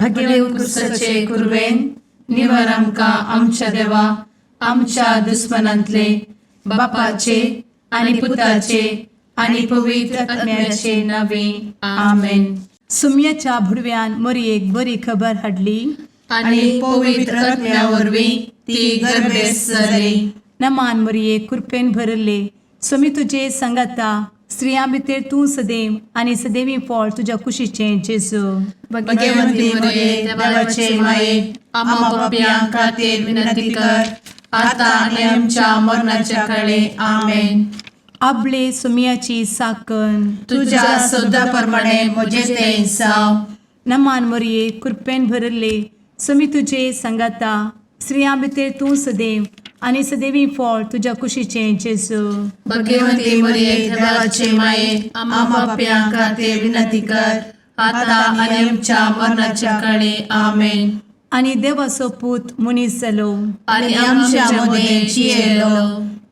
भगेवंत क्रुसाचे कुरवेन निवर आमकां आमच्या देवा आमच्या दुस्मनांतले बापाचे आनी पुताचे आनी पवित्र आत्म्याचे नावे. आमेन. सुम्याच्या भुडव्यान मोरयेक बरी खबर हाडली. आनी पवित्र आत्म्या वरवीं ती गर्भेस्त जाली. नमान मोरये, कृपेन भरले, स्वामी तुजे सांगाता. स्त्रियां भितर तूं सदैव आनी सदैवी फळ तुज्या कुशीचें जेजू. भगवंती मरिये, देवाचे माये, आम्हा पापयां खातीर विनंती कर, आता आनी आमच्या मरणाच्या काळे. आमेन. आबले सुम्याची साकन. तुझ्या शब्दा प्रमाणे म्हजे ते जावं. नमान मोरये, कृपेन भरले, स्वामी तुजे सांगाता. स्त्रियां भितर तूं सदैव आनी सदैवी फळ तुज्या कुशीचें जेजू. भगवंती मरिये, देवाचे माये, आम्हा पापयां खातीर विनंती कर, आता आनी आमच्या मरणाच्या काळे. आमेन. आनी देवाचो पूत मनीस जालो आनी आमच्या मदें जियेलो.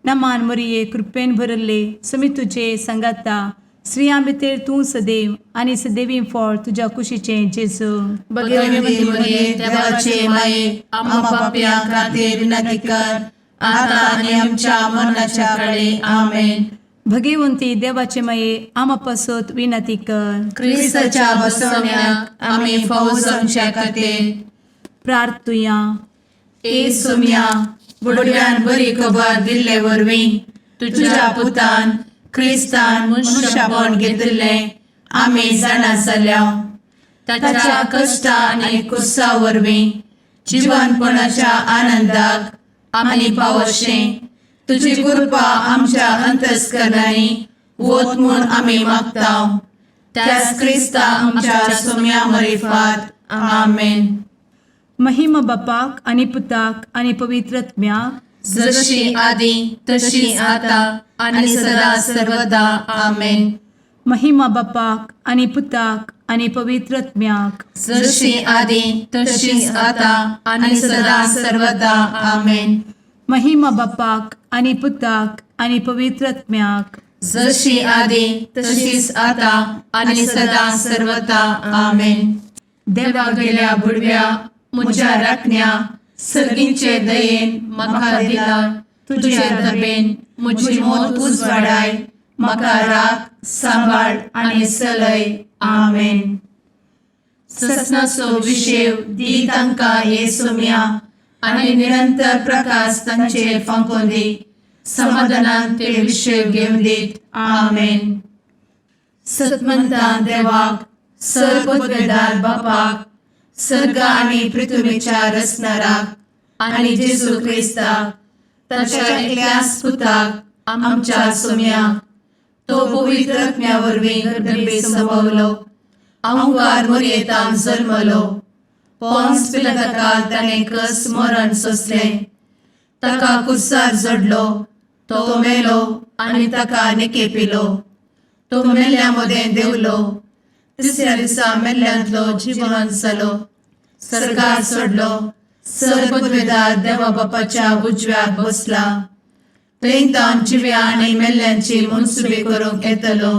नमान मोरये, कृपेन भरले, स्वामी तुजे सांगाता. स्त्रियां भितर तूं सदैव आनी सदैवी फळ तुज्या कुशीचें जेजू. भगवंती मरिये, देवाचे माये, आम्हा पापयां खातीर विनंती कर, आता आनी आमच्या मरणाच्या काळे. आमेन. भगवंती देवाचे माये, आमा पासत विनंती कर. क्रिस्ताच्या बसवण्याक आमी फावो जावच्या खातीर. प्रार्थुया. ए सोम्या, बुडव्यान बरी खबर दिल्ले वरवीं तुझ्या पुतान क्रिस्तान मनुष्यपण घेतिल्लें आमी जाणा जाल्या. ताच्या कश्टा आनी कुर्सा वरवीं जिवनपणाच्या आनंदाक आमी पावशें तुजी कृपा आमच्या अंतस्करणांनी वत म्हूण आमी मागता, त्याच क्रिस्ता आमच्या सोम्या मरिफात. आमेन. महिमा बापाक आनी पुताक आनी पवित्र आत्म्याक. जशी आदी तशी आता आणि सदा सर्वदा. आमेन. महिमा बापाक आनी पुताक आनी पवित्र आत्म्याक. जशी आदी तशीच आता आणि सदा सर्वदा. आमेन. महिमा बापाक आनी पुताक आनी पवित्र आत्म्याक. जशी आदी तशीच आता आणि सदा सर्वदा. आमेन. देवा गेल्या बुडव्या म्हज्या राखण्या, सर्गींचे दयेन म्हाका दिला तुझे दबेन म्हजी मोत उजवाडाय, म्हाका राख, सांबाळ आनी चलय. आमेन. ससनाचो विशेव दी तांकां हे सोम्या आनी निरंतर प्रकाश तांचेर फांकोवन दी. समाधानान ते विशेव घेवन दीत. आमेन. सतमंतान देवाक, सर्वपदवेदार बापाक, सर्ग आनी पृथ्वीच्या रचणाराक आनी जेजू क्रिस्ताक ताच्या एकल्याच पुताक आमच्या सोम्याक, तो पवित्र आत्म्या वरवीं गर्भे संभवलो, अंकार मोरयेतान जल्मलो, पोन्स पिलाताकाल ताणें कस मरण सोंसलें, ताका कुर्सार जडलो, तो मेलो आनी ताका निकेपिलो, तो मेल्ल्या मदें देंवलो, तिसऱ्या दिसा मेल्ल्यांतलो जिवन जालो, सर्गार सोडलो, सर्वपदवेदार देवा बापाच्या उजव्याक बसला, थंय तावन जिव्या आनी मेल्ल्यांची मनसुबी करूंक येतलो.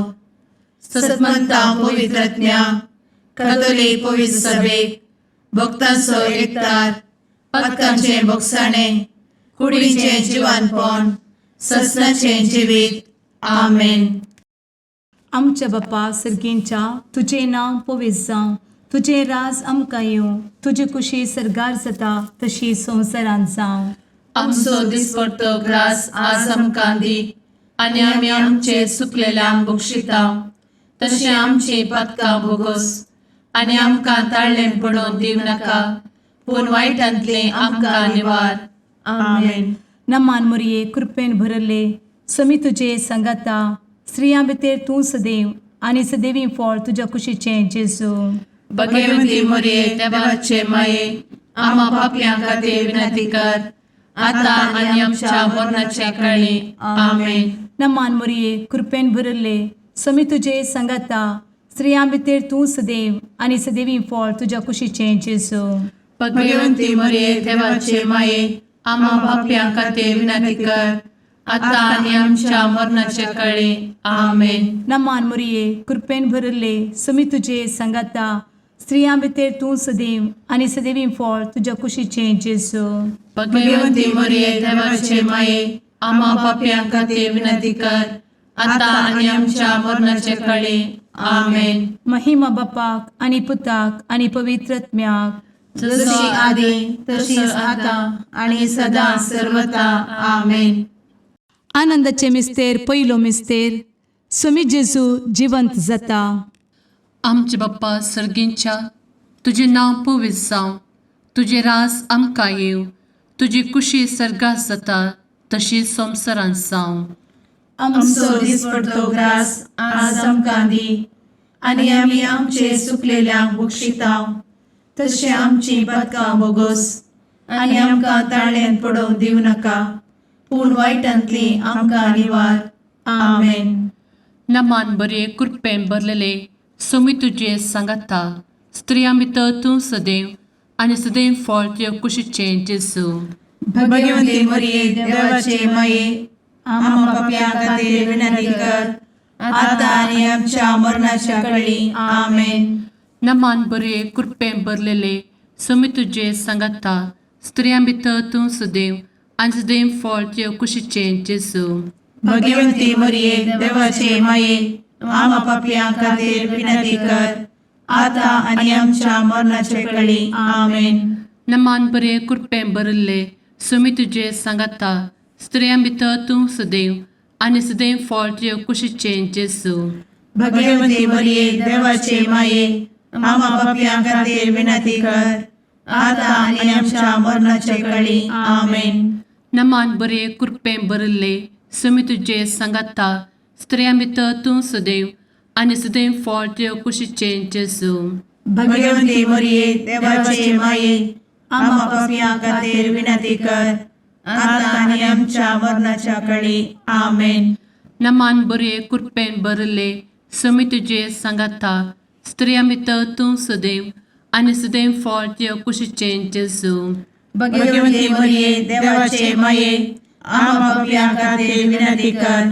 सतमंता पवित्रज्ञा कथोलीक पवित्र सभेक, भक्तांचो एकतार, पातकांचें भोगसाणें, कुडीचें जिवानपण, ससनाचें जिवीत. आमेन. आमच्या बापा सर्गींच्या, तुजें नांव पवित्र जावं, तुजें राज आमकां येवं, तुजी कुशी सर्गार जाता तशी संवसारांत जावं. आमचो दिसपडतो ग्रास आज आमकां दी आनी आमी आमचे चुकलेल्यांक बक्षिता तशें आमची पातकां भोगोस आनी आमकां ताळ्ळें पडोवन दिवं नाका, पूण वायटांतलें आमकां निवार. आमेन. नमान मोरये, कृपेन भरले, समी तुजे सांगाता. स्त्रियां भितर तूं सदैव आनी सदैवी फळ तुज्या कुशीचें जेजू. भगवती मोरये, देवाचे माये, आम्हा पापयां खातीर विनंती कर, आता आनी आमच्या मरणाच्या काळी. आमेन. नमान मोरये, कृपेन भरले, समी तुजे सांगाता. स्त्रियां भितर तूं सदैव आनी सदैवी फळ तुज्या कुशीचें जेजू. भगवंती मोरये, देवाचे माये, आम्हा पापयां खातीर विनंती कर, आता आनी आमच्या मरणाच्या काळी. आमेन. नमान मोरये, कृपेन भरले, समी तुजे सांगाता. स्त्रियां भितर तूं सदैव आनी सदैवी फळ तुज्या कुशीचें जेजू. भगवती मरिये, देवाचे माये, आम्हा पापयां खातीर विनंती कर, आतां आनी आमच्या मरणाचे कळी. आमेन. महिमा बापाक आनी पुताक आनी पवित्र आत्म्याक. जशी आदी तशीच आतां आनी सदां सर्वता. आमेन. आनंदाचे मिस्तेर, पयलो मिस्तेर, सुमी जेजू जिवंत जाता. आमचे बाप्पा सर्गींच्या, तुजें नांव पवित्र जावं, तुजें रास आमकां येवं, तुजी कुशी सर्गात जाता तशी संवसारांत जावं. आमचो दिसपडतो ग्रास आज आमकां दी आनी आमी आमचे सुकलेल्यांक बक्षितांव तशें आमची पदकां बोगोस आनी आमकां ताळ्यान पडोवंक दिवं नाका, पूण वायटांतली आमकां निवार. आमेन. नमान बरे, कृपेन भरलेले, सोमी तुजे सांगाता, स्त्रियां भितर तूं सदैव आनी सदैव फळ तुजे कुशीचें जेजू. भगवती मरिये, देवाचे माये, आम्हा पापयां खातीर विनंती कर, आतां आनी आमच्या मरणाच्या कळी. आमेन. नमान बरे, कृपेन भरलेले, सोमी तुजे सांगाता, स्त्रियां भितर तूं सदैव आनी सदैव फळ तुजे कुशीचें जेजू. भगवती मरिये, देवाचे माये, आम्हा पापयां खातीर विनंती कर, आतां आनी आमच्या मरणाच्या कळी. आमेन. नमान बरे, कृपेन भरिल्ले, सुमी तुजे सांगाता, स्त्रियां भितर तूं सदैव आनी सदैव फळ तुजे कुशीचें जेजू. भगवती मरिये, देवाचे माये, आम्हा पापयां खातीर विनंती कर, आतां आनी आमच्या मरणाच्या कळी. आमेन. नमान बरे, कृपेन भरिल्ले, सुमी तुजे सांगाता, स्त्रियां भितर तूं सदैव आनी सदैव फळ तुजे कुशीचें जेजू. भगवती मरिये, देवाचे माये, आम्हा पापयां खातीर विनंती कर, आतां आनी आमच्या मरणाच्या कळी. आमेन. नमान बरे, कृपेन भरिल्ले, सुमी तुजे सांगाता, स्त्रियां भितर तूं सदैव आनी सदैव फळ तुजे कुशीचें जेजू. भगवती मरिये, देवाचे माये, आम्हा पापयां खातीर विनंती कर,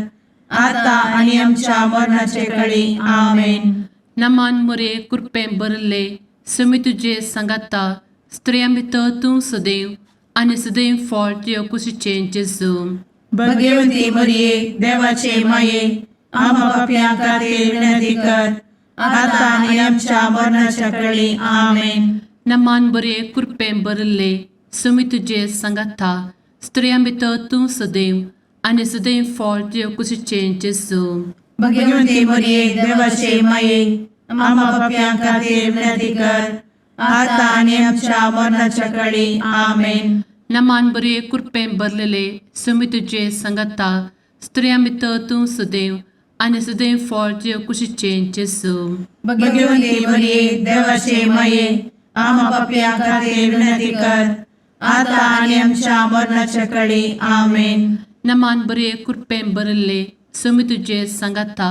आतां आनी आमच्या मरणाचे कळी. आमेन. नमान मोरे, कृपेन भरिल्ले, सुमी तुजे सांगाता, स्त्रियां भितर तूं सदैव आनी सदैव फळ तुजे कुशीचें जेजू. भगवती मरिये, देवाचे माये, आम्हा पापयां खातीर विनंती कर, आतां आनी आमच्या मरणाच्या कळी. आमेन. नमान बरे, कृपेन भरिल्ले, सुमी तुजे सांगाता, स्त्रियां भितर तूं सदैव आनी सदैव फळ तुजे कुशीचें जेजू. भगवती मरिये, देवाचे माये, आम्हा पापयां खातीर विनंती कर, आतां आनी आमच्या मरणाच्या कळी. आमेन. नमान बरे, कृपेन भरलेले, सुमी तुजे सांगाता, स्त्रियां भितर तूं सदैव आनी सदैव फळ तुजे कुशीचें जेजू. भगवती मरिये, देवाचे माये, आम्हा पापयां खातीर विनंती कर, आतां आनी आमच्या मरणाच्या कळी. आमेन. नमान बरे, कृपेन भरिल्ले, सुमी तुजे सांगाता,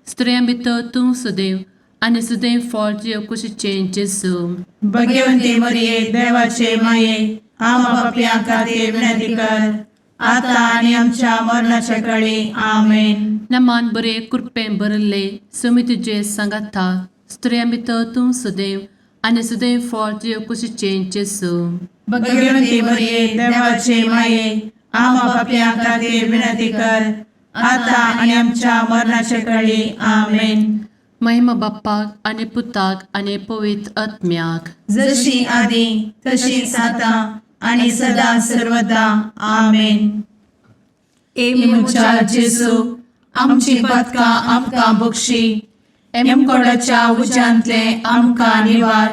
स्त्रियां भितर तूं सदैव आनी सदैव फळ तुजे कुशीचें जेजू. भगवती मरिये, देवाचे माये, आम्हा पापयां खातीर विनंती कर, आतां आनी आमच्या मरणाच्या कळी. आमेन. नमान बरे, कृपेन भरिल्ले, सुमी तुजे सांगाता, स्त्रियां भितर तूं सदैव आनी सदैव फळ तुजे कुशीचें जेजू. भगवती मरिये, देवाचे माये, आम्हा पापयां खातीर विनंती कर, आतां आनी आमच्या मरणाच्या कळी. आमेन. महिमा बाप्पाक आनी पुताक आनी पवित्र आत्म्याक. जशी आदी तशीच आतां आनी सदां सर्वदा. आमेन. ए म्हज्या जेजू, आमची पदकां आमकां बक्षी, एमकोडाच्या उज्यांतले आमकां निवार,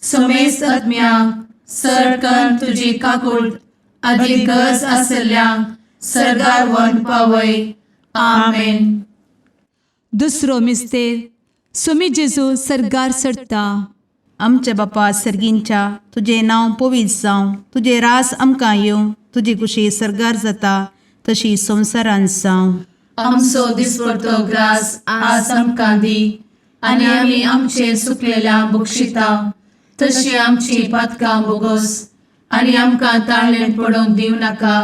समेस्त आत्म्यांक सरकन तुजी काकूळ आदी गरज आसल्ल्यांक सर्गार वन पावय. आमेन. दुसरो मिस्तेर, सुमी जेजू सर्गार चडता. आमच्या बापा सर्गींच्या, तुजें नांव पवित्र जावं, तुजें रास आमकां येवं, तुजी कुशी सर्गार जाता तशी संवसारांत जावं. आमचो दिसपडतो ग्रास आज आमकां दी आनी आमी आमचे सुकलेल्या बक्षिता तशी आमची पातकां बोगोस आनी आमकां ताळ्ळें पडोवंक दिवं नाका,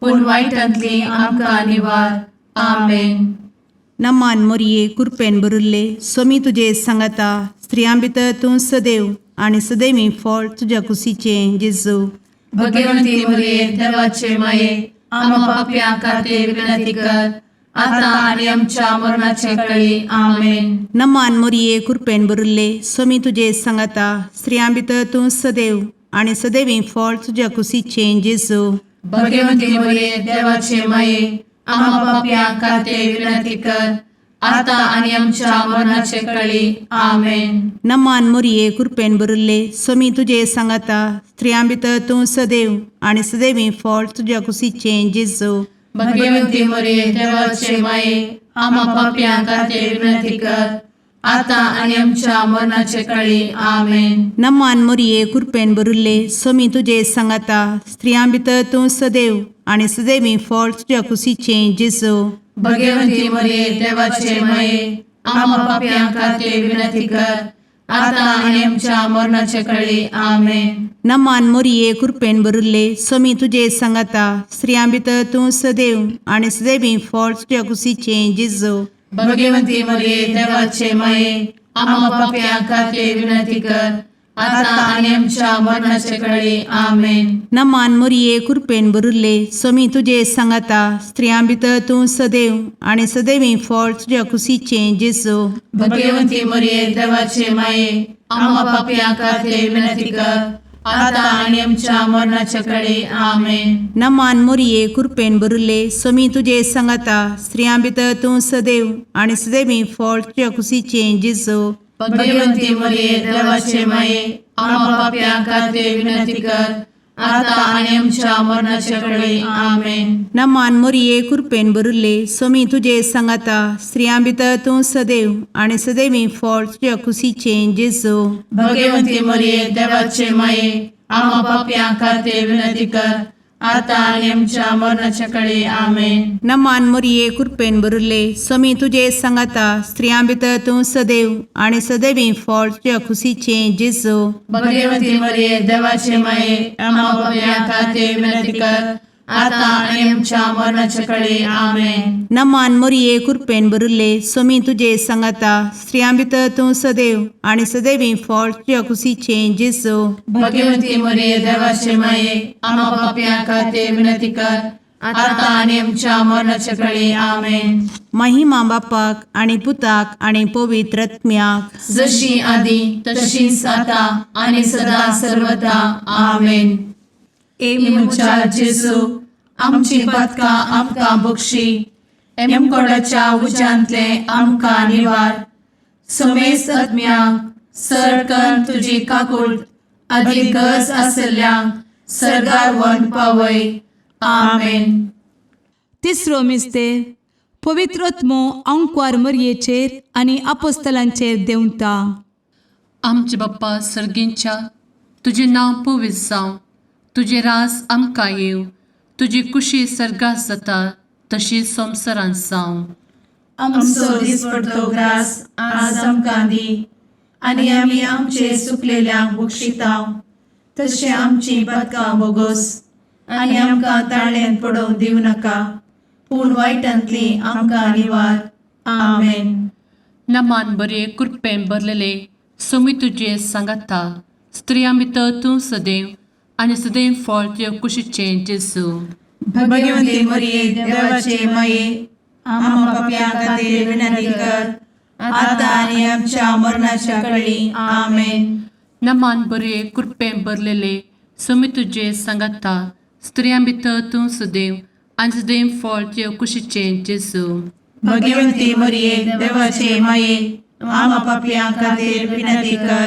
पूण वायटांतली आमकां निवार. आमेन. नमान मोरये कुरपेन भरिल्ले सोमी तुजे सांगाता स्त्रियां भितर तूं सदैव आनी सदैवी फळ तुज्या कुशीचें जेजू. भगवंती मरिये देवाचे माये, आम्हा पापयां खातीर विनंती कर, आता आनी आमच्या मरणाचे कळी. आमेन. नमान मोरये कुरपेन भरिल्ले सोमी तुजे सांगाता स्त्रियां भितर तूं सदैव आनी सदैवी फळ तुज्या कुशीचें जेजू. भगवंती मरिये देवाचे माये, आम्हा पापयां खातीर विनंती कर, आता आनी आमच्या मरणाचे कळी. आमेन. नमान मोरये कुरपेन भरिल्ले सोमी तुजे सांगाता स्त्रियां भितर तूं सदैव आनी सदैवी फळ तुज्या कुशीचें जेजू. भगवंती मरिये देवाचे माये, आम्हा पापयां खातीर विनंती कर, आता आनी आमच्या मरणाचे कळी. आमेन. नमान मोरये कुरपेन भरिल्ले सोमी तुजे सांगाता स्त्रियां भितर तूं सदैव आनी सदैवी फळ तुज्या कुशीचें जेजू. भगवंती मरिये देवाचे माये, आम्हा पापयां खातीर विनंती कर, आता आनी आमच्या मरणाचे कळी. आमेन. नमान मोरये कुरपेन भरिल्ले सोमी तुजे सांगाता स्त्रियां भितर तूं सदैव आनी सदैवी फळ तुज्या कुशीचें जेजू. भगवंती मरिये देवाचे माये, आम्हा पापयां खातीर विनंती कर, आता आनी आमच्या मरणाचे कळी. आमेन. नमान मोरये कुरपेन भरिल्ले सोमी तुजे सांगाता स्त्रियां भितर तूं सदैव आनी सदैवी फळ तुज्या कुशीचें जेजू. भगवंती मरिये देवाचे माये, आम्हा पापयां खातीर विनंती कर, आता आनी आमच्या मरणाचे कळी. आमेन. नमान मोरये कुरपेन भरिल्ले सोमी तुजे सांगाता स्त्रियां भितर तूं सदैव आनी सदैवी फळ तुज्या कुशीचें जेजू. भगवंती मरिये देवाचे माये, आम्हा पापयां खातीर विनंती कर, आता आनी आमच्या मरणाचे कळी. आमेन. नमान मोरये कुरपेन भरिल्ले सोमी तुजे सांगाता स्त्रियां भितर तूं सदैव आनी सदैवी फळ तुज्या कुशीचें जेजू. भगवंती मरिये देवाचे माये, आम्हा पापयां खातीर विनंती कर, आता आनी आमच्या मरणाचे कळी. आमेन. नमान मोरये कुरपेन भरिल्ले सोमी तुजे सांगाता स्त्रियां भितर तूं सदैव आनी सदैवी फळ तुज्या कुशीचें जेजू. भगवंती मरिये देवाचे माये, आम्हा पापयां खातीर विनंती कर, आता आनी आमच्या मरणाचे कळी. आमेन. नमान मोरये कुरपेन भरिल्ले सोमी तुजे सांगाता स्त्रियां भितर तूं सदैव आनी सदैवी फळ तुज्या कुशीचें जेजू. भगवंती मरिये देवाचे माये, आम्हा पापयां खातीर विनंती कर, आता आनी आमच्या मरणाचे कळी. आमेन. महिमा बापाक आनी पुताक आनी पवित्र आत्म्याक, जशी आदी तशीच आता आनी सदा सर्वदा. आमेन. ए म्हज्या जेजू, आमची पातकां आमकां बक्षी, एमकोडाच्या उज्यांतले आमकां निवार, समेस्त आत्म्यांक सरकन तुजी काकूट आदी गरज आसल्ल्यांक सर्गार व्हरून पावय. आमेन. तिसरो मिस्तेर पवित्र आत्मो अंकवार मरयेचेर आनी आपोस्तलांचेर देंवता. आमचे बाप्पा सर्गींच्या, तुजें नांव पवित्र जावं, तुजें राज आमकां येवं, तुजी कुशी सर्गात जाता तशी संवसारांत जावं. आमचो दिसपडतो ग्रास आज आमकां दी, आनी आमी आमचे सुकलेल्यांक बक्षितांव, तशें आमची पातकां बोगोस, आनी आमकां ताळ्यान पडोवंक दिवं नाका, पूण वायटांतली आमकां निवार. आमेन. नमान बरे कृपेन भरलेले सोमी तुजे सांगाता, स्त्रियां भितर तूं सदैव आनी सदैव फळ तुज्या कुशीचें जेजू. भगवंती मरिये देवाचे माये, आम्हा पापयां खातीर विनंती कर, आता आनी आमच्या मरणाच्या कळी. आमेन. नमान बरे कृपेन भरलेले सोमी तुजे सांगाता, स्त्रियां भितर तूं सदैव आनी सदैव फळ तुज्या कुशीचें जेजू. भगवंती मरिये देवाचे माये, आम्हा पापयां खातीर विनंती कर,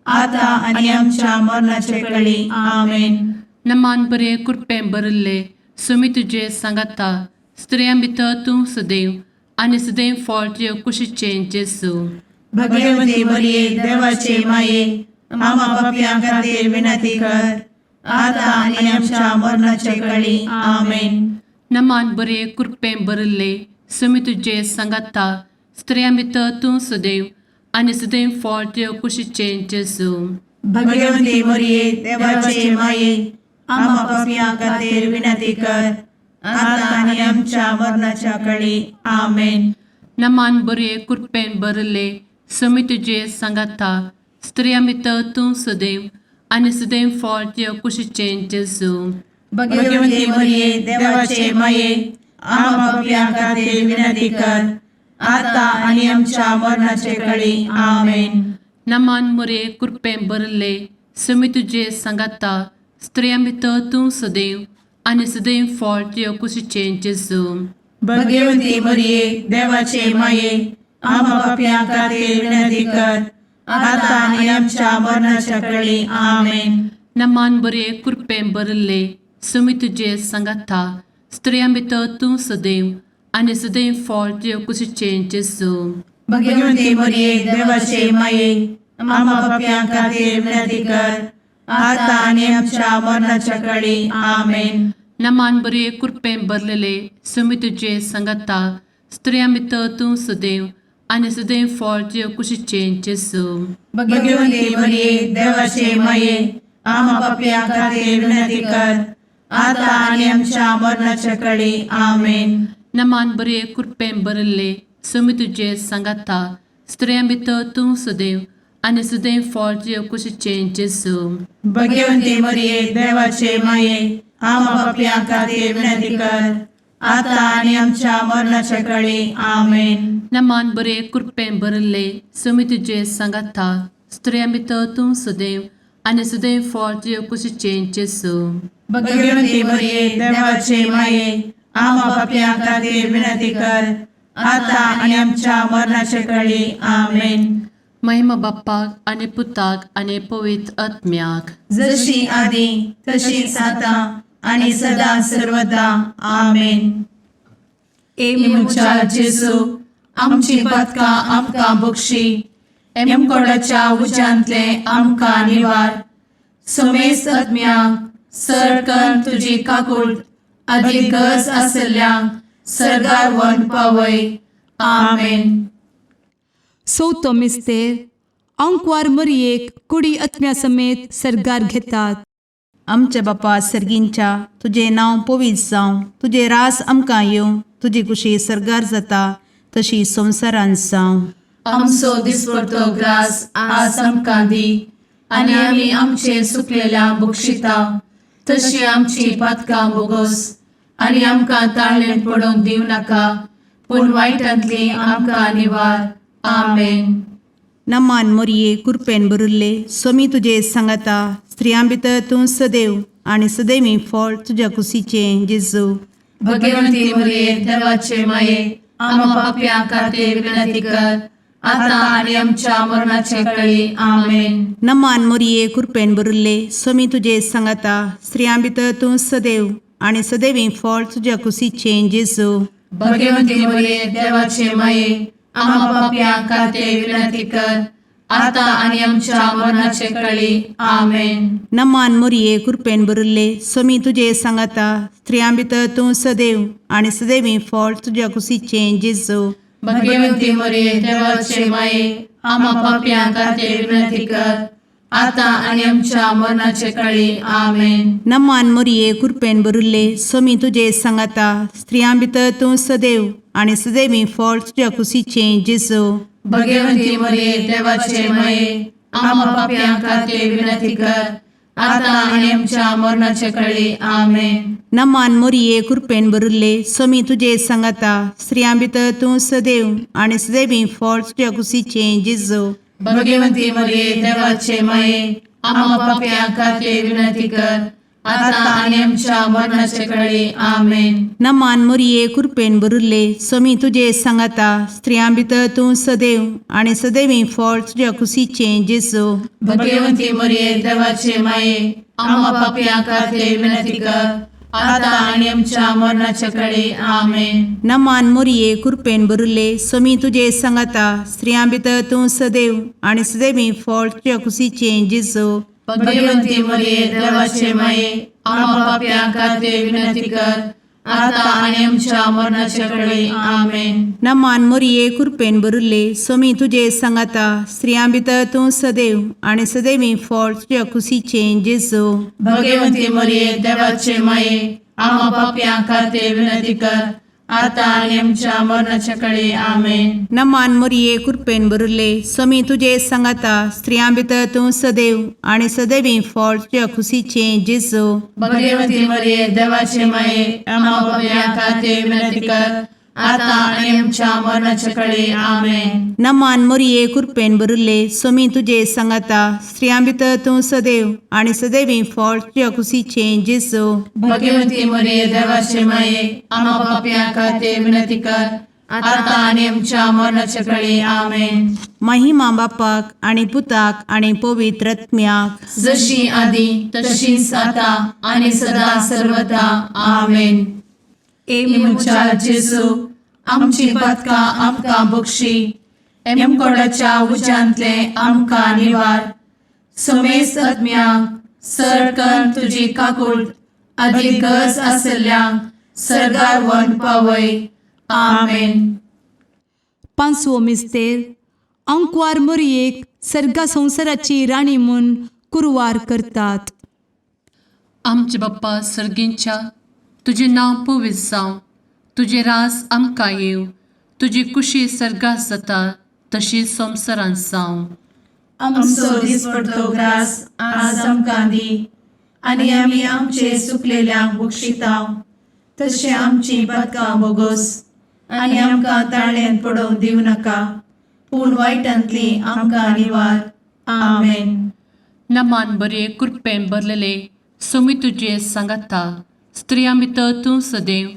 आता आनी आमच्या मरणाच्या कळी. आमेन. नमान बरे कृपेन भरिल्ले सोमी तुजे सांगाता, स्त्रियां भितर तूं सदैव आनी सदैव फळ तुज्या कुशीचें जेजू. भगवंती मरिये देवाचे माये, आम्हा पापयां खातीर विनंती कर, आता आनी आमच्या मरणाच्या कळी. आमेन. नमान बरे कृपेन भरिल्ले सोमी तुजे सांगाता, स्त्रियां भितर तूं सदैव आनी सदैव फळ तुज्या कुशीचें जेजू. भगवंती मरिये देवाचे माये, आम्हा पापयां खातीर विनंती कर, आता आनी आमच्या मरणाच्या कळी. आमेन. नमान बरये कृपेन भरले समी तुजे सांगाता स्त्रिया भितर तूं सदैव आनी सदैव फळ तुज्या कुशीचें जेजू. भगवती मरिये, देवाचे माये, आम्हा पापयां खातीर विनंती कर, आता आनी आमच्या मरणाचे कळी. आमेन. नमान मुरे कृपेन भरले समी तुजे सांगाता स्त्रिया भितर तूं सदैव आनी सदैव फळ तुज्या कुशीचें जेजू. भगवती मरिये, देवाचे माये, आम्हा पापयां खातीर विनंती कर, आता आनी आमच्या मरणाच्या कळी. आमेन. नमान बरे कृपेन भरले समी तुजे सांगाता स्त्रिया भितर तूं सदैव आनी सदैव फळ तुज्या कुशीचें जेजू. भगवती मरिये, देवाचे माये, आम्हा पापयां खातीर विनंती कर, आता आनी आमच्या मरणाच्या कळी. आमेन. नमान बरे कृपेन भरलेले समी तुजे सांगाता स्त्रिया भितर तूं सदैव आनी सदैव फळ तुज्या कुशीचें जेजू. भगवती मरिये, देवाचे माये, आम्हा पापयां खातीर विनंती कर, आता आनी आमच्या मरणाच्या कळी. आमेन. नमान बरे कृपेन भरले समी तुजे सांगाता स्त्रिया भितर तूं सदैव आनी सदैव फळ तुज्या कुशीचें जेजू. भगवती मरिये, देवाचे माये, आम्हा पापयां खातीर विनंती कर, आता आनी आमच्या मरणाच्या कळी. आमेन. नमान बरे कृपेन भरले समी तुजे सांगाता स्त्रिया भितर तूं सदैव आनी सदैव फळ तुज्या कुशीचें जेजू. भगवती मरिये, देवाचे माये, आम्हा पापयां खातीर विनंती कर, आता आनी आमच्या मरणाच्या कळी. आमेन. महिमा बाप्पाक आनी पुताक आनी पवित्र आत्म्याक. जशी आदी तशीच आता आणि सदा सर्वदा. आमेन. ए म्हज्या जेजू, आमची पदकां आमकां बक्षी, एमकोडाच्या उज्यांतले आमकां निवार, समेस्त आत्म्यांक सरकन तुजी काकूळ आदी गरज आसल्ल्यांक सरगार व्हरून पावय. आमेन. चवथो मिस्तेर आंकवार मरयेक कुडी आत्म्या समेत सर्गार घेतात. आमच्या बापा सर्गींच्या, तुजें नांव पवित्र जावं, तुजें रास आमकां येवं, तुजी कुशी सर्गार जाता तशी संवसारांत जावं. आमचो दिसपडतो ग्रास आज आमकां दी आनी आमी आमचे सुकलेल्या बक्षिता तशी आमची पातकां बोगोस आनी आमकां ताळणेंत पडोवंक दिवं नाका, पूण वायटांतली आमकां निवार. आमेन. नमान मोरये, कुरपेन भरिल्ले, स्वामी तुजे सांगाता, स्त्रियां भितर तूं सदैव आनी सदैवी फळ तुज्या कुशीचें जेजू. भगवंती मरिये, देवाचे माये, आम्हा पापयां खातीर विनंती कर, आता आनी आमच्या मरणाचे कळी. आमेन. नमान मोरये, कुरपेन भरिल्ले, स्वामी तुजे सांगाता, स्त्रियां भितर तूं सदैव आनी सदैवी फळ तुज्या कुशीचें जेजू. भगवंती मरिये, देवाचे माये, आम्हा पापयां खातीर विनंती कर, आता आनी आमच्या मरणाचे कळी. आमेन. नमान मोरये, कुरपेन भरिल्ले, स्वामी तुजे सांगाता, स्त्रियां भितर तूं सदैव आनी सदैवी फळ तुज्या कुशीचें जेजू. भगवंती मरिये, देवाचे माये, आम्हा पापयां खातीर विनंती कर, आता आनी आमच्या मरणाचे कळी. आमेन. नमान मोरये, कुरपेन भरिल्ले, स्वामी तुजे सांगाता, स्त्रियां भितर तूं सदैव आनी सदैवी फळ तुज्या कुशीचें जेजू. भगवंती मरिये, देवाचे माये, आम्हा पापयां खातीर विनंती कर, आता आनी आमच्या मरणाचे कळी. आमेन. नमान मोरये, कुरपेन भरिल्ले, स्वामी तुजे सांगाता, स्त्रियां भितर तूं सदैव आनी सदैवी फळ तुज्या कुशीचें जेजू. भगवंती मरिये, देवाचे माये, आम्हा पापयां खातीर विनंती कर, आता आनी आमच्या मरणाचे कळी. आमेन. नमान मोरये, कुरपेन भरिल्ले, स्वामी तुजे सांगाता, स्त्रियां भितर तूं सदैव आनी सदैवी फळ तुज्या कुशीचें जेजू. भगवंती मरिये, देवाचे माये, आम्हा पापयां खातीर विनंती कर, आता आनी आमच्या मरणाचे कळी. आमेन. नमान मोरये, कुरपेन भरिल्ले, स्वामी तुजे सांगाता, स्त्रियां भितर तूं सदैव आनी सदैवी फळ तुज्या कुशीचें जेजू. भगवंती मरिये, देवाचे माये, आम्हा पापयां खातीर विनंती कर, आता आनी आमच्या मरणाचे कळी. आमेन. नमान मोरये, कुरपेन भरिल्ले, स्वामी तुजे सांगाता, स्त्रियां भितर तूं सदैव आनी सदैवी फळ तुज्या कुशीचें जेजू. भगवंती मरिये, देवाचे माये, आम्हा पापयां खातीर विनंती कर, आतां आनी आमच्या मरणाच्या कडे आमेन. नमान मोरये, कृपेन भरिल्ले, स्वामी तुजे सांगाता. स्त्रियां भितर तूं सदैव आनी सदैवी फळ तुज्या खुशीचें जेजू. भगवती मरिये, देवाचे माये, आम्हा पापयां खातीर विनंती कर, आतां आनी आमच्या मरणाच्या कडे आमेन. नमान मोरये, कृपेन भरिल्ले, स्वामी तुजे सांगाता. स्त्रियां भितर तूं सदैव आनी सदैवी फळ तुज्या खुशीचें जेजू. भगवती मरिये, देवाचे माये, आम्हा पापयां खातीर विनंती कर, आतां आनी आमच्या मरणाच्या कडे आमेन. महिमा बापाक आनी पुताक आनी पवित्र आत्म्याक. जशी आदी तशीच आता आणि सदा सर्वदा आमेन. ए म्हज्या जेजू, आमची पातकां आमकां बक्षी, एमकोडाच्या उज्यांतले आमकां निवार, समेस्त आत्म्यांक सरकन तुजी काकूट आदी गरज आसल्ल्यांक सरगार वन पावय. आमेन. पांचवो मिस्तेर, आंकवार मोरयेक सर्गा संवसाराची राणी म्हूण कुरवार करतात. आमचे बाप्पा सर्गींच्या, तुजें नांव पवित्र जावं, तुजें राज आमकां येवं, तुजी कुशी सर्गात जाता तशी संवसारांत जावं. आमचो दिसपडतो ग्रास आज आमकां दी, आनी आमी आमचे सुकलेल्यांक बक्षितांव, तशें आमची पातकां बोगोस, आनी आमकां ताळ्यान पडोवंक दिवं नाका, पूण वायटांतली आमकां निवार. आमेन. नमान बरे, कृपेन भरलेले, सोमी तुजे सांगाता. स्त्रियां भितर तूं सदैव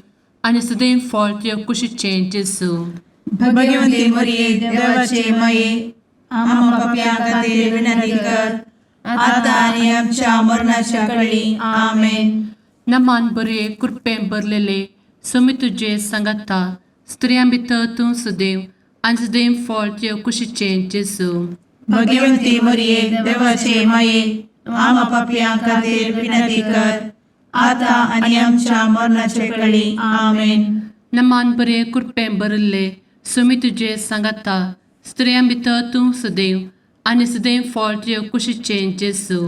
आनी सदैव फळ तुज्या कुशीचें जेजू. भगवती मरिये, देवाचे माये, आम्हा पापयां खातीर विनंती कर, आतां आनी आमच्या मरणाच्या कळी. आमेन. नमान बरे, कृपेन भरलेले, सोमी तुजे सांगाता. स्त्रियां भितर तूं सदैव आनी सदैव फळ तुज्या कुशीचें जेजू. भगवती मरिये, देवाचे माये, आम्हा पापयां खातीर विनंती कर, आतां आनी आमच्या मरणाचे कळी. आमेन. नमान बरे, कृपेन भरिल्ले, सुमी तुजे सांगाता. स्त्रियां भितर तूं सदैव आनी सदैव फळ तुज्या कुशीचें जेजू.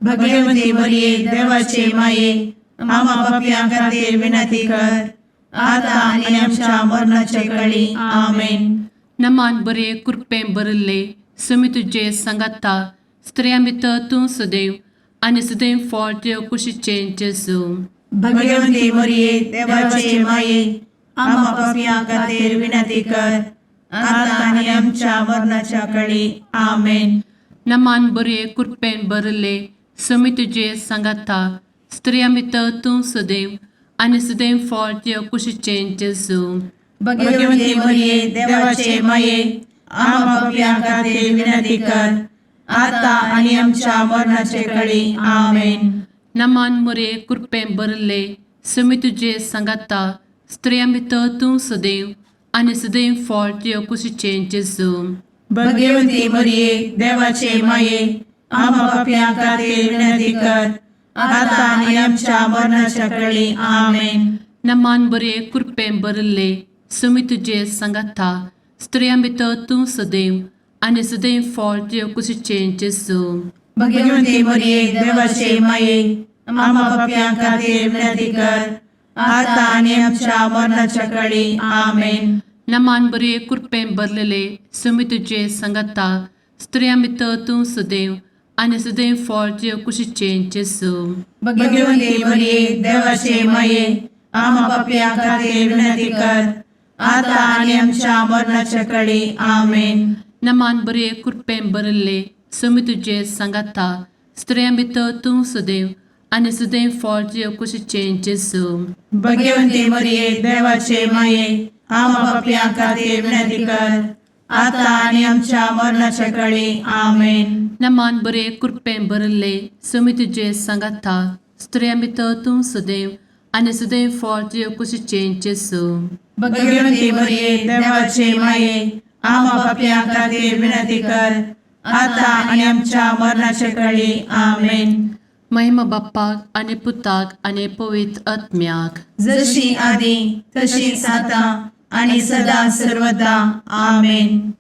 भगवती मरिये, देवाचे माये, आम्हा पापयां खातीर विनंती कर, आतां आनी आमच्या मरणाचे कळी. आमेन. नमान बरे, कृपेन भरिल्ले, सुमी तुजे सांगाता. स्त्रियां भितर तूं सदैव आनी सदैव फळ तुज्या कुशीचें जेजू. भगवती मरिये, देवाचे माये, आम्हा पापयां खातीर विनंती कर, आतां आनी आमच्या मरणाच्या कळी. आमेन. नमान बरे, कृपेन भरिल्ले, सुमी तुजे सांगाता. स्त्रियां भितर तूं सदैव आनी सदैव फळ तुज्या कुशीचें जेजू. भगवती मरिये, देवाचे माये, आम्हा पापयां खातीर विनंती कर, आतां आनी आमच्या मरणाचे कळी. आमेन. नमान मोरे, कृपेन भरिल्ले, सुमी तुजे सांगाता. स्त्रियां भितर तूं सदैव आनी सदैव फळ तुज्या कुशीचें जेजू. भगवती मरिये, देवाचे माये, आम्हा पापयां खातीर विनंती कर, आतां आनी आमच्या मरणाच्या कळी. आमेन. नमान बरे, कृपेन भरिल्ले, सुमी तुजे सांगाता. स्त्रियां भितर तूं सदैव आनी सदैव फळ तुज्या कुशीचें जेजू. भगवती मरिये, देवाचे माये, आम्हा पापयां खातीर विनंती कर, आतां आनी आमच्या मरणाच्या कळी. आमेन. नमान बरे, कृपेन भरलेले, सुमी तुजे सांगाता. स्त्रियां भितर तूं सदैव आनी सदैव फळ तुज्या कुशीचें जेजू. भगवती मरिये, देवाचे माये, आम्हा पापयां खातीर विनंती कर, आतां आनी आमच्या मरणाच्या कळी. आमेन. नमान बरे, कृपेन भरिल्ले, सुमी तुजे सांगाता. स्त्रियां भितर तूं सदैव आनी सदैव फळ तुज्या कुशीचें जेजू. भगवती मरिये, देवाचे माये, आम्हा पापयां खातीर विनंती कर, आतां आनी आमच्या मरणाच्या कळी. आमेन. नमान बरे, कृपेन भरिल्ले, सुमी तुजे सांगाता. स्त्रियां भितर तूं सदैव आनी सदैव फळ तुज्या कुशीचें जेजू. भगवती मरिये, देवाचे माये, आम्हा पापयां खातीर विनंती कर, आतां आनी आमच्या मरणाच्या कळी. आमेन. महिमा बाप्पाक आनी पुताक आनी पवित्र आत्म्याक. जशी आदी तशीच आतां आणि सदा सर्वदा. आमेन.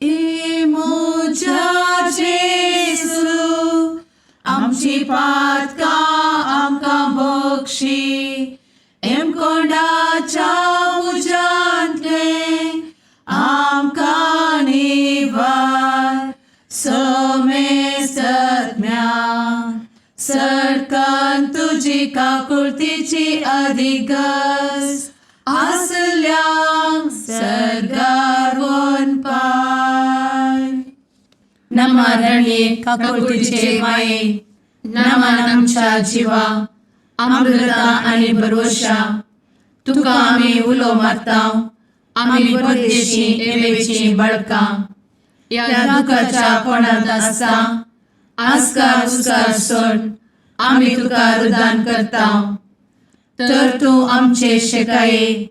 ए म्हज्या जेजू, आमची पातकां आमकां बक्षी, एमकोंडाच्या तुजी काकुळतीची अधिगस आसल्यांक सर्गार वनपाय. नमरणये काकुळतीचे माये, नमन आमच्या जिवा, अमृता आनी भरवशा, तुका आमी उलो मारता, आमी परदेशी एवेची बळकां ह्या दुखाच्या कोणांत आसता, आस्कार उस्कार सोड आमी तुका रुदान करता, तर तूं आमचे शेकाये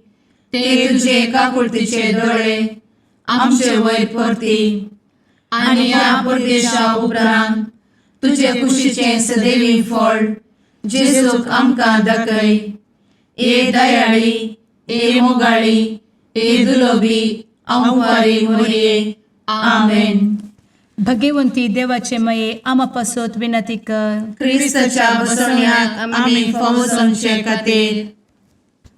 ते तुजे काकुळतीचे दोळे आमचे वयर परती आनी ह्या परदेशा उपरांत तुजे कुशीचें सदैवी फळ जेजूक आमकां दाखय. ए दयाळी, ए मोगाळी, ए दुलोबी आंवारी मोरये. आमेन. भगवंती देवाचे मये आमा पासत विनंती कर. क्रिस्ताच्या बसवण्याक आमी फावो जावचे खातीर.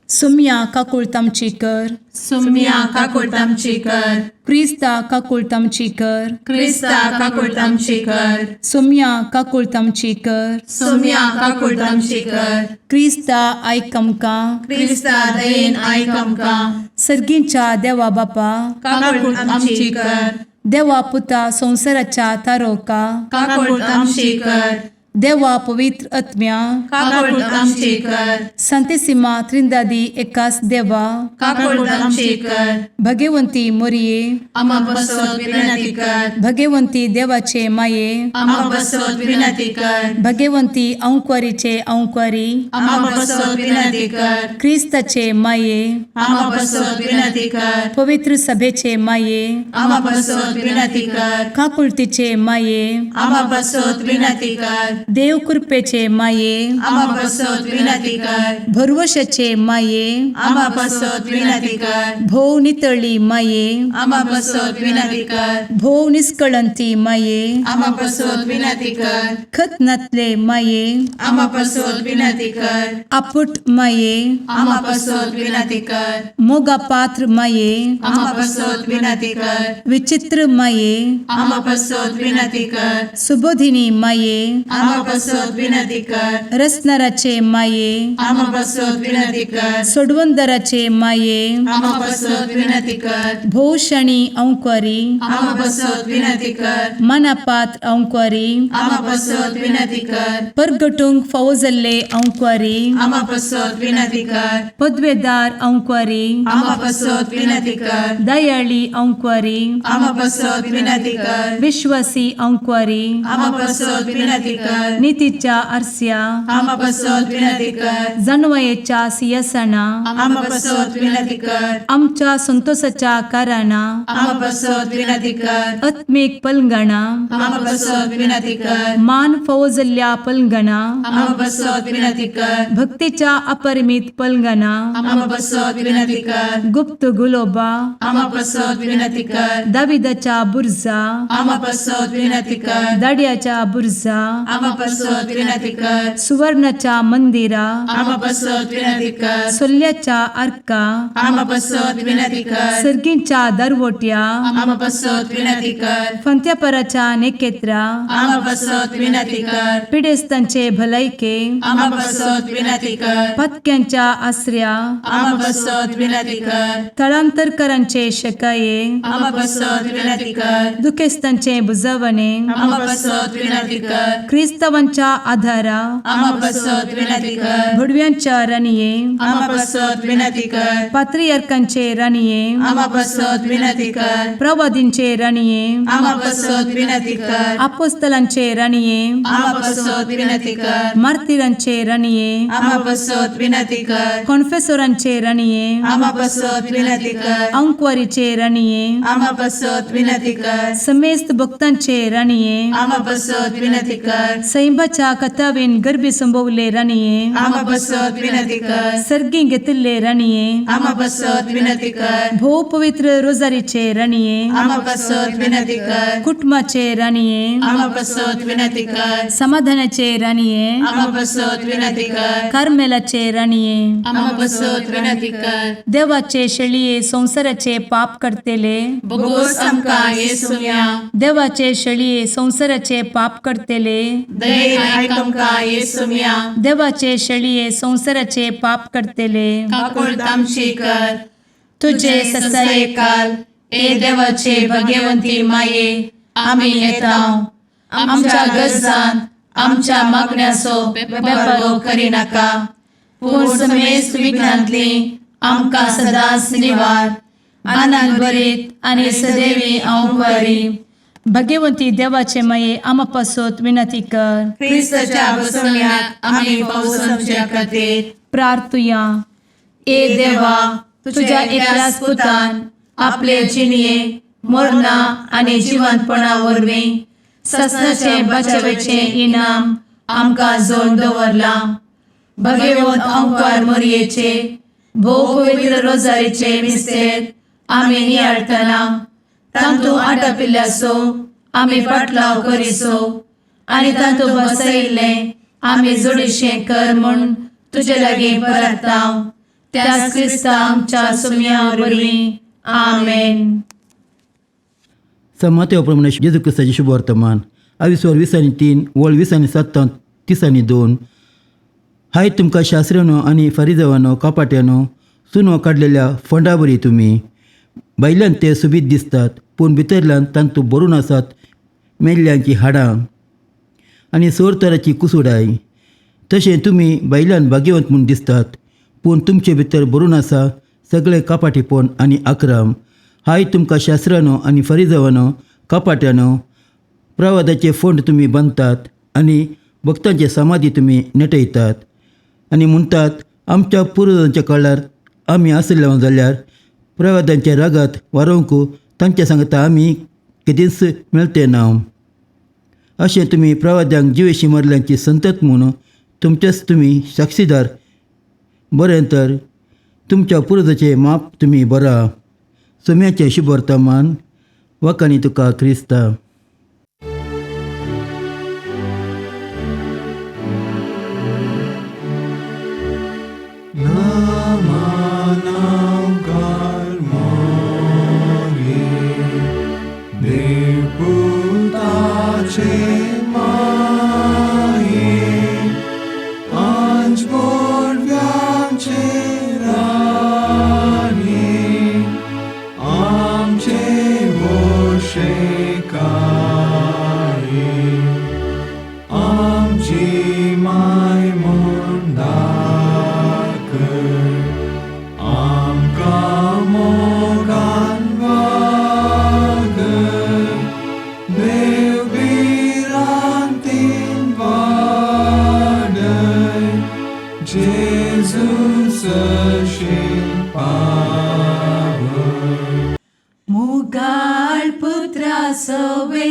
सुम्या काकुळत आमची कर. सुम्या काकुळट आमची कर. क्रिस्ता काकुळत आमची कर. क्रिस्ता काकुळट आमची कर. सुम्या काकुळत आमची कर. सुम्या काकुळट आमची कर. क्रिस्ता आयक आमकां. क्रिस्ता दयेन आयक आमकां. सर्गींच्या देवा बापा, काकुळट आमची कर. देवा पुता संवसाराच्या तारोका, काकुळट आमची कर. देवा पवित्र आत्म्या, काकुळट आमची कर. संतेसिमा त्रिंदादी एकास देवा, काकुळट आमची कर. भगवंती मोरये, आमा बसत विनंती कर. भगवंती देवाचे माये, आमा बसत विनंती कर. भगवंती अंक्वारीचे अंक्वारी, आमा बसत विनंती कर. क्रिस्ताचे माये, आमा बसत विनंती कर. पवित्र सभेचे माये, आमा बसत विनंती कर. काकुळतीचे माये, आमा बसत विनंती कर. देव कृपेचे माये, आमा बसत विनंती कर. भरवशाचे माये, आमा बसत विनंती कर. भोव नितळी माये, आमा बसत विनंती कर. भोव निस्कळंती माये, आमा बसत विनंती कर. खत नातले माये, आमा बसत विनंती कर. आपुट माये, आमा बसत विनंती कर. मोगा पात्र माये, आमा बसत विनंती कर. विचित्र माये, आमा बसत विनंती कर. सुबोधिनी माये, आमा बसत विनंती कर. रसनाराचे माये, आमा बसत विनंती कर. सोडवंदराचे माये, आमा बसत विनंती कर. भोवशणी अंक्वारी, आमा बसत विनंती कर. मनापात्र अंक्वारी, आमा बसत विनंती कर. परगटूंक फावो जाल्ले अंक्वारी, आमा बसत विनंती कर. पदवेदार अंक्वारी, आमा बसत विनंती कर. दयाळी अंक्वारी, आमा बसत विनंती कर. विश्वासी अंक्वारी, आमा बसत विनंती कर. नितीच्या आरस्या, आमा बसत विनंती कर. जानवयेच्या सियासना, आमा बसत विनंती कर. आमच्या संतोषाच्या कारणा, आमा बसत विनंती कर. आत्मीक पलंगणा, आमा बसत विनंती कर. मान फावो जाल्ल्या पलंगणा, आमा बसत विनंती कर. भक्तीच्या अपरिमित पलंगणा, आमा बसत विनंती कर. गुप्त गुलोबा, आमा बसत विनंती कर. दाविदाच्या बुर्जा, आमा बसत विनंती कर. दाड्याच्या बुर्जा, आमा बसत विनंती कर. सुवर्णाच्या मंदिरा, आमा बसत विनंती कर. सोल्ल्याच्या आर्का, आमा बसत विनंती कर. सर्गींच्या दरवट्या, आमा बसत विनंती कर. फंत्यापराच्या नेकेत्रा, आमा बसत विनंती कर. पिडेस्तांचे भलायके, आमा बसत विनंती कर. पत्क्यांच्या आसऱ्या, आमा बसत विनंती कर. थळांतरकरांचे शकाये, आमा बसत विनंती कर. दुखेस्तांचे बुजवणे, आमा बसत विनंती कर. क्रिस्तावांच्या आधारा, आमा बसत विनंती कर. भुडव्यांच्या राणये, आमा बसत विनंती कर. पात्रियर्कांचे राणये, आमा बसत विनंती कर. प्रवादींचे राणये, आमा बसत विनंती कर. आपोस्तलांचे राणये, आमा बसत विनंती कर. मार्तिरांचे राणये, आमा बसत विनंती कर. कॉन्फेसोरांचे राणये, आमा बसत विनंती कर. अंक्वारीचे राणये, आमा बसत विनंती कर. समेस्त भक्तांचे राणये, आमा बसत विनंती कर. सैंबाच्या कथावेन गर्भी संभवले राणये, आमा बसत विनंती कर. सर्गी घेतिल्ले राणये, आमा बसत विनंती कर. भोव पवित्र रोजारीचे राणये, आमा बसत विनंती कर. कुटुंबाचे राणये, आमा बसत विनंती कर. समाधानाचे राणये, आमा बसत विनंती कर. कार्मेलाचे राणये, आमा बसत विनंती कर. देवाचे शेळये संवसाराचे पाप करतेले, बोगोस आमकां येसुम्या. देवाचे शेळये संवसाराचे पाप करतेले, दयेन आयक आमकां येसुम्या. देवाचे शेळये संवसाराचे पाप करतले, काकुळट आमची कर. तुझे तुझे ससायेकाल ए देवाचे भगवंती माये, आमी येता आमच्या गरजान आमच्या मागण्याचो बेपर्वो करिनाका, पूण समेस्त विघ्नांतली आमकां सदांच निवार. आनंद भरीत आनी सदैवी अंवकारी. भगवंती देवाचे माये, आमा पासत विनंती कर. क्रिस्ताच्या बसवण्याक आमी पावसाच्या खातीर प्रार्थुया. ए देवा, तुझ्या एकल्याच पुतान आपले जिणये मरणा आनी जिवंतपणा वरवीं ससनाचे बचावेचें इनाम आमकां जोड दवरलां. भगवंत अंकार मोरयेचे भोव पवित्र रोजारीचे मिस्तेर आमी नियाळटना तांतू आटापिल्ल्याचो आमी पाटलाव करिसो आनी तांतू बसयिल्लें आमी जोडीशें कर म्हूण तुजे लागीं परताव, त्याच क्रिस्ता आमच्या सुम्या वरवीं. आमेन. समात्या प्रमाणे जेजू क्रिस्ताचें शुभ वर्तमान आवीसवर 23 वळ 27 32. हाय तुमकां शास्त्र्यानो आनी फारिजावानो, कपाट्यानो, सुनो काडलेल्या फोंडा बरी तुमी! भायल्यान ते सोबीत दिसतात, पूण भितरल्यान तांतू भरून आसात मेल्ल्यांचीं हाडां आनी सोर तराची कुसुडाय. तशें तुमी भायल्यान भाग्यवंत म्हूण दिसतात, पूण तुमचे भितर भरून आसा सगळें कपाटीपण आनी आक्रम. हाय तुमकां शास्त्रानो आनी फरिजवानो, कपाट्यानो! प्रवादाचे फोंड तुमी बांदतात आनी भक्तांचे समाधी तुमी नटयतात आनी म्हणटात, आमच्या पुर्वजांच्या काळार आमी आसले जाल्यार प्रवादांच्या रागात वारोवंक तांच्या सांगता आमी केदींच मेळते ना. अशें तुमी प्रवाद्यांक जिवेशी मरल्यांची संतत म्हूण तुमचेच तुमी साक्षीदार. बरें तर तुमच्या पुर्वजाचें माप तुमी बरा. सोम्याचें शुभ वर्तमान. वाकाणी तुका क्रिस्ता. मुगाळ पुत्रा सवे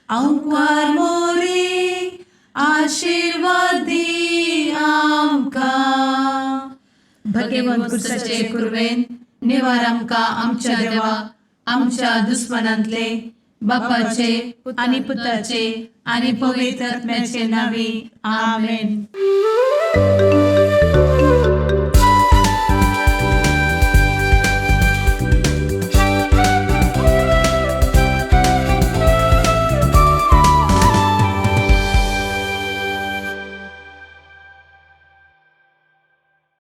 अंकार मोरे, आशिर्वाद दी आमकां. भगवंत कुर्साचे कुर्वेन निवार आमकां आमच्या देवा आमच्या दुस्मनांतले, बापाचे आनी पुताचे आनी पवित्र आत्म्याचे नांवी. आमेन.